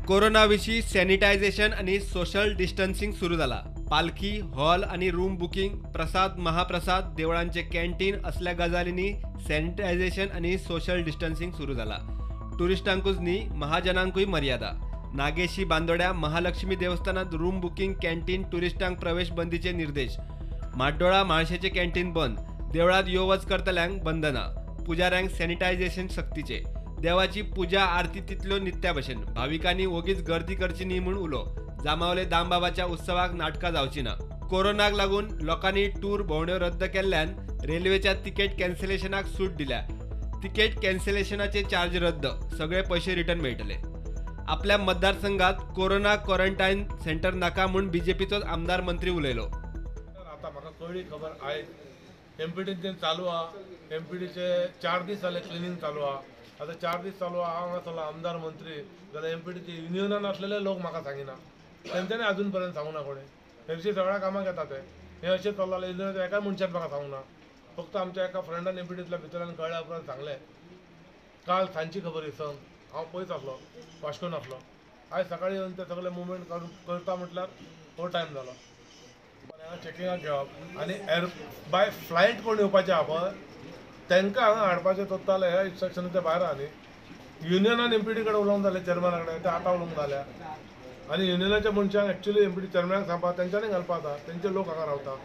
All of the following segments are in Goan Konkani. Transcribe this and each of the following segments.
कोरोना विशीं सॅनिटायझेशन आनी सोशल डिस्टन्सिंग सुरू जाला. पालखी हॉल आनी रूम बुकिंग, प्रसाद महाप्रसाद, देवळांचे कॅन्टीन असल्या गजालींनी सॅनिटायझेशन आनी सोशल डिस्टन्सिंग सुरू जाला. टुरिस्टांकूच न्ही महाजनांकूय मर्यादा. नागेशी बांदोड्या महालक्ष्मी देवस्थानात रूम बुकिंग, कॅन्टीन, टुरिस्टांक प्रवेश बंदीचे निर्देश. म्हाड्डोळा म्हाळशेचे कॅन्टीन बंद. देवळात यो वच करतल्यांक बंधना. पुजाऱ्यांक सॅनिटायझेशन सक्तीचे. देवाची पूजा आरती तितल्यो नित्या भशेन. भाविकांनी ओगीच गर्दी करची न्ही म्हूण उलो. जांबावले दामबाबाच्या उत्सवाक नाटकां जावची ना. कोरोनाक लागून लोकांनी टूर भोंवड्यो रद्द केल्ल्यान रेल्वेच्या तिकेट कॅन्सलेशनाक सूट दिल्या. तिकेट कॅन्सलेशनाचे चार्ज रद्द, सगळे पयशे रिटर्न मेळटले. आपल्या मतदारसंघात कोरोना क्वॉरंटायन सेंटर नाका म्हूण बीजेपीचोच आमदार मंत्री उलयलो. आता म्हाका कळ्ळी खबर आयज एमपीटीन चालू आहा. एमपीटीचे 4 दीस जाले क्लिनींग चालू आहा. आतां 4 दीस चालू आहा. हांव हांगा आमदार मंत्री जाल्यार एमपीटीचे युनियनान आसलेले लोक म्हाका सांगिना, तेंच्यांनी अजून पर्यंत सांगूना कोणें. हेरशी सगळ्या कामाक येता ते हें अशें चल्लां जाल्यार युनियनाच्या एकाय मनशान म्हाका सांगूना. फक्त आमच्या एका फ्रेंडान एमपीटींतल्या भितरल्यान कळ्ळ्या उपरांत सांगलें. काल सांजची खबर ही संग हांव पयस आसलो, वास्कोन आसलो. आयज सकाळीं येवन ते सगळे मुवमेंट करता म्हटल्यार हो टायम जालो. हांगा चॅकिंगाक घेवप आनी एर बाय फ्लायट कोण येवपाचें आहा पळय तांकां हांगा हाडपाचें सोदताले. ह्या इन्स्ट्रक्शनाच्या भायर आहा न्ही. युनियनान एमपीटी कडेन उलोवंक जालें, चेअरमॅना कडेन, ते आतां उलोवंक जाल्या. आनी युनियनाच्या मनशांक एक्चुअली एमपीटी चेअरमॅनाक सांगपा तेंच्यांनी घालपा आतां तेंचे लोक हांगा रावता.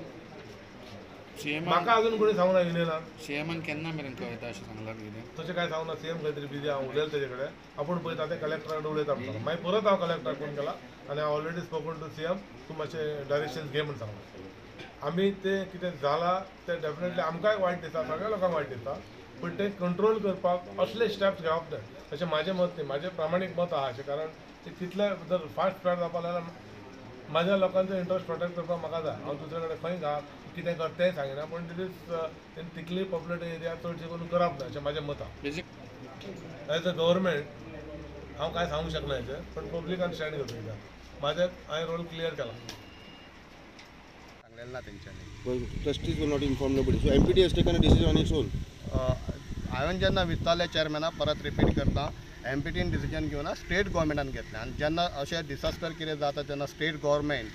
म्हाका अजून कोणी सांगूना युनियनान. सीएमान केन्ना मेरेन कळयता अशें सांगलां कितें तशें कांय सांगूना. सीएम खंय तरी बिजी, हांव उलयलें तेजे कडेन. आपूण पळयता ते कलेक्टरा कडेन उलयता म्हणटा. मागीर परत हांव कलेक्टराक फोन केला आनी हांव ऑलरेडी स्पोकन टू सीएम, तूं मातशें डायरेक्शन्स घे म्हूण सांगलां. आमी तें कितें जालां तें डेफिनेटली आमकांय वायट दिसता, सगळ्या लोकांक वायट दिसता, पूण तें कंट्रोल करपाक असले स्टेप्स घेवप न्हय अशें म्हाजें मत न्ही, म्हाजें प्रामाणीक मत आहा अशें. कारण तें तितलें जर फास्ट स्प्रेड जावपा जाल्यार म्हाज्या लोकांचो इंट्रस्ट प्रोटेक्ट करपाक म्हाका जाय. हांव दुसरे कडेन खंय घा कितें कर तेंय सांगिना, पूण it is in तितली पॉप्युलेटेड एरिया चडशें करून करप ना अशें म्हाजें मत आहा. एज अ गव्हर्मेंट हांव कांय सांगूंक शकना हेचेर, पूण पब्लिकान स्टँड घेवचो कित्याक म्हाजें हांवें रोल क्लियर केला. सांगलेलें ना तेंच्यांनी. Trustees were not informed nobody. So MPT has taken a decision on its own. हांवें जेन्ना विचारलें चेअरमॅना, परत रिपीट करता, एमपीटीन डिसिजन घेवना, स्टेट गव्हर्मेंटान घेतलें. आनी जेन्ना अशें डिसास्टर कितें जाता तेन्ना स्टेट गव्हर्मेंट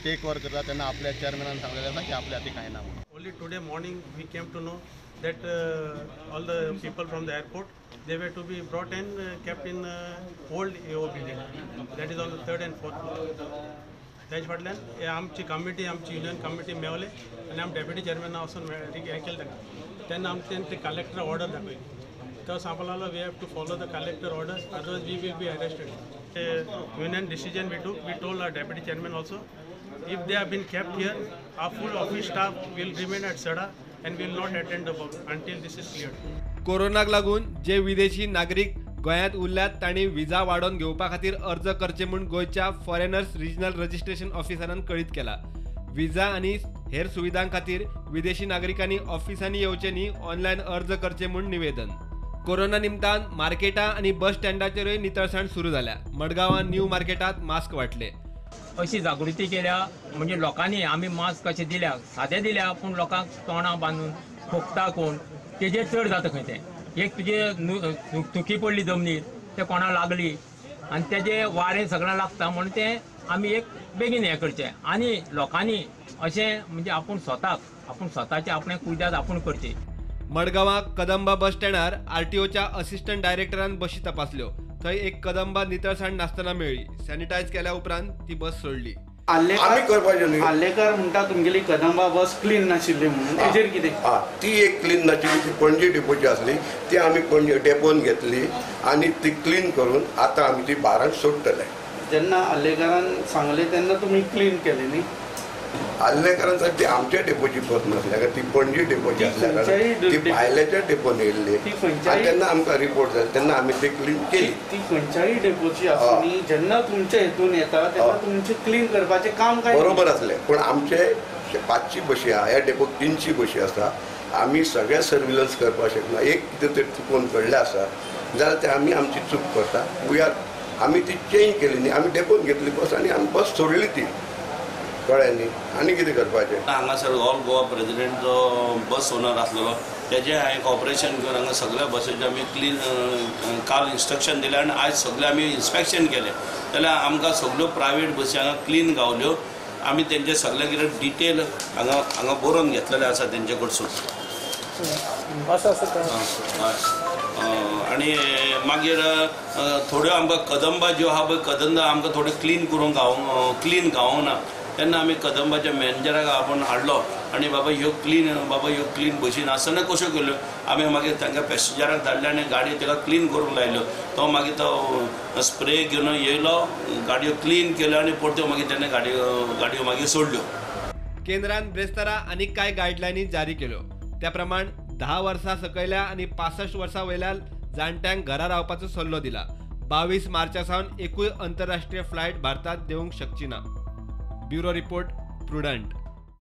टेक ओवर करता, तेन्ना आपल्या चेअरमॅनान सांगलेलें आसा की आपल्या हाती कांय ना म्हणून. Only today morning we came to know that all the people from the airport, they were to be brought and kept in old AO building, that is on the 3rd and 4th floor. तेज फाटल्यान हे आमची कमिटी, आमची युनियन कमिटी मेवले आनी आम डेप्युटी चेअरमॅना वचून हें केलें ताका. तेन्ना आमकां तेणी कलेक्टर ऑर्डर दाखयली. तो सांगपाक लागलो we have to follow the collector orders, otherwise we will be arrested. Union decision we took, we told our deputy chairman also, if they have been kept here, our full office staff will remain at SADA and will not attend the work until this is cleared. कोरोनाक लागून जे विदेशी नागरीक गोंयांत उरल्यात तांणी विजा वाडोवन घेवपा खातीर अर्ज करचे म्हूण गोंयच्या फॉरेनर्स रिजनल रजिस्ट्रेशन ऑफिसरान कळीत केला. विजा आनी हेर सुविधां खातीर विदेशी नागरिकांनी ऑफिसांनी येवचे न्ही, ऑनलायन अर्ज करचे म्हूण निवेदन. कोरोना निमतान मार्केटां आनी बस स्टँडाचेरूय नितळसाण सुरू जाल्या. मडगांवां न्यू मार्केटांत मास्क वांटले. अशी जागृती केल्या म्हणजे लोकांनी आमी मास्क कशे दिल्या, सादे दिल्या, पूण लोकांक तोंडां बांदून खोकता कोण तेजेर चड जाता खंय तें. एक तुजे थुकी पडली जमनीर, ते कोणा लागली आनी तेजे वारें सगळ्यांक लागता, म्हणून तें आमी एक बेगीन हें करचें. आनी लोकांनी अशें म्हणजे आपूण स्वताक, आपूण स्वताचें आपणें कुयदाद आपूण करची. मडगांवां कदंबा बस स्टँडार आरटीओच्या असिस्टंट डायरेक्टरान बशी तपासल्यो. थंय एक कदंबा नितळसाण नासतना मेळ्ळी. सॅनिटायज केल्या उपरांत ती बस सोडली. आल्लेकर म्हणटा तुमगेली कदंबा बस क्लीन नाशिल्ली म्हणून, तेजेर कितें? ती एक क्लीन नाशिल्ली, ती पणजी डेपोची आसली, ती आमी पणजी डेपोन घेतली आनी ती क्लीन करून आतां आमी ती बारांक सोडटले. जेन्ना आल्लेकरान सांगलें तेन्ना तुमी क्लीन केली न्ही? आल्लेकरान ती आमच्या डेपोची बस नासल्या कारण ती पणजी डेपोची आसल्या कारण ती भायल्याच्या डेपोन येयल्ली आनी तेन्ना आमकां रिपोर्ट जाले तेन्ना आमी ती क्लीन केली. ती खंयच्याय डेपोची आसूं जेन्ना तुमच्या हेतून येता तेन्ना तुमचें क्लीन करपाचें काम काय बरोबर आसलें, पूण आमचे 500 बशी आहा, ह्या डेपोक 300 बशी आसा. आमी सगळें सर्विलन्स करपाक शकना. एक कितें तरी चुकोवन घडलें आसा जाल्यार ते आमी आमची चूक करता. We are आमी ती चेंज केली न्ही, आमी डेपोन घेतली बस आनी आमी बस सोडली ती, कळ्ळें न्ही? आनी कितें करपाचें? हांगासर ऑल गोवा प्रेजिडेंट जो बस ओनर आसलेलो तेजें हांवें कॉपरेशन घेवन हांगा सगळ्या बसीचें आमी क्लीन काल इन्स्ट्रक्शन दिलें आनी आयज सगळें आमी इन्स्पेक्शन केलें. जाल्यार आमकां सगळ्यो प्रायवेट बसी हांगा क्लीन गावल्यो. आमी तेंचे सगळें कितें डिटेल हांगा हांगा बरोवन घेतलेलें आसा तेंचे कडसून. आनी मागीर थोड्यो आमकां कदंबा ज्यो आहा पळय, कदंबा आमकां थोड्यो क्लीन करूंक क्लीन गावोंक ना, तेन्ना आमी कदंबाच्या मॅनेजराक आपोवन हाडलो आनी बाबा ह्यो क्लीन, बाबा ह्यो क्लीन बशी नासतना कश्यो केल्यो. आमी मागीर तांकां पॅसेंजराक धाडले आनी गाडयो ताका क्लीन करूंक लायल्यो. तो मागीर तो स्प्रे घेवन येयलो, गाडयो क्लीन केल्यो आनी परत्यो मागीर तेणें गाडयो मागीर सोडल्यो. केंद्रान ब्रेस्तारा आनीक कांय गायडलायनी जारी केल्यो. त्या प्रमाण 10 वर्सां सकयल्या आनी 65 वर्सां वयल्या जाणट्यांक घरा रावपाचो सल्लो दिला. 22 मार्चा सावन एकूय अंतरराष्ट्रीय फ्लायट भारतांत देंवूंक शकची ना. Bureau report, Prudent.